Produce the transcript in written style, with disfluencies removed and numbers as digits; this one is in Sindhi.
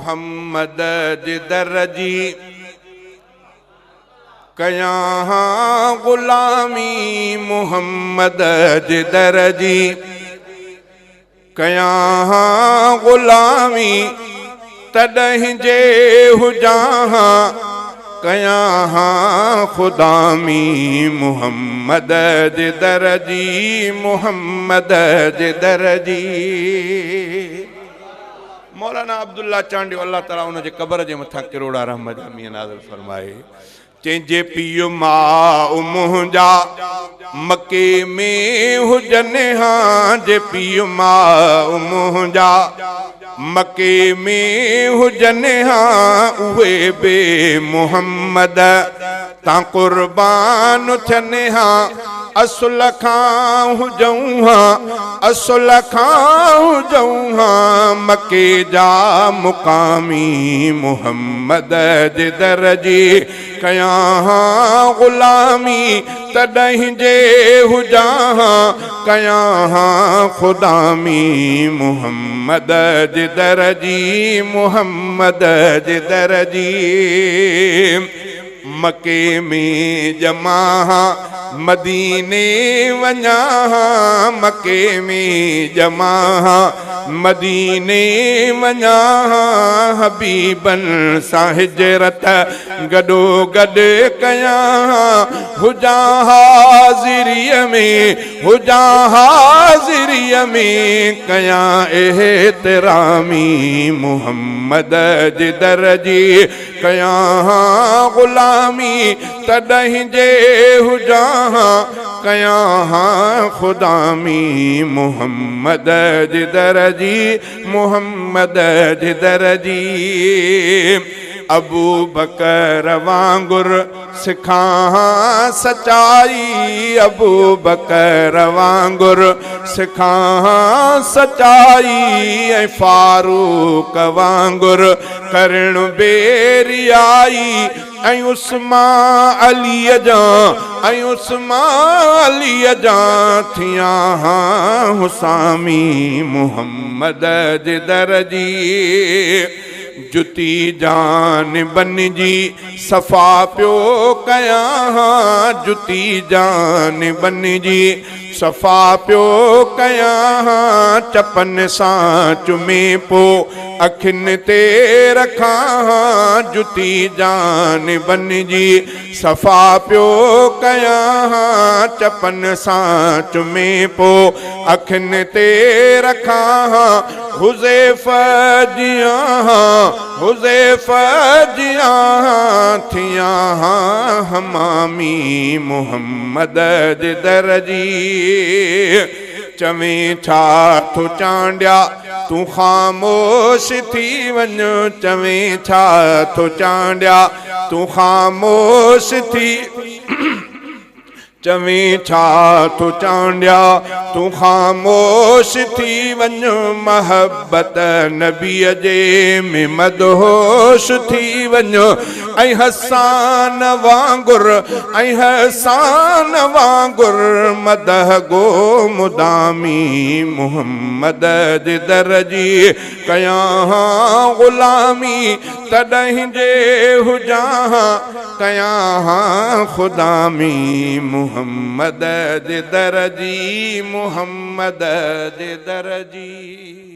محمد جي در جي ڪيان ها غلامي محمد جي در جي ڪيان ها غلامي تڏهن جي هجان ها ڪيان ها خدامي محمد جي در جي محمد جي در جي. مولانا عبدالله چانڊيو الله تعالي ان جي قبر جي مٿان ڪروڙا رحمت جا مينهن نازل فرمائي. چئين جي پيء ماء منهنجا مڪي ۾ هجن ها جي پيء ماء منهنجا مڪي ۾ هجن ها اهي به محمد تان قربان ٿين ها اصل کان هجون ها اصل کان هجون ها مڪي جا مقامي محمد جي در جي ڪيان ها غلامي تڏهن جي هجان ها ڪيان ها خدامي محمد جي در جي محمد جي در جي. مڪي ۾ ڄمان ها مديني وڃان ها مڪي ۾ ڄمان ها مديني وڃان ها حبيبن سان هجرت گڏو گڏ ڪيان ها هجان حاضريء ۾ هجان حاضريء ۾ ڪيان احترامي محمد جي در جي ڪيان ها غلامي تڏهن جي هجان ها ڪيان ها خدامي محمد جي در جي محمد جي در جي ابوبڪر وانگر سکان ها سچائي ابوبڪر وانگر سکان ها سچائي ۽ فاروق وانگر ڪرڻ بي ريائي ۽ عثمان علي جان ۽ عثمان علي جان ٿيان ها حسامي محمد جي در جي جتي جان بنجي صفا پيو ڪيان ها جتي جان بنجي صفا پيو ڪيان ها چپن سان چمي پو اکين تي رکان ها جتي جان بنجي صفا پيو ڪيان ها چپن سان چمي پو اکين تي رکان ها حذيفه جيان ها حذيفه جيان ٿيان ها حمامي محمد جي در جي چوين ڇا ٿو چانڊيا تون خاموش ٿي وڃ چوين ڇا ٿو چانڊيا تون خاموش ٿي چوين ڇا ٿو چانڊيا تون خاموش ٿي وڃ محبت نبيء جي ۾ مدهوش ٿي وڃ ۽ حسان وانگر ۽ حسان وانگر مدح گو مدامي محمد جي در جي ڪيان ها غلامي تڏهن جي هجان ها ڪيان ها خدامي محمد جي در جي محمد جي در جي.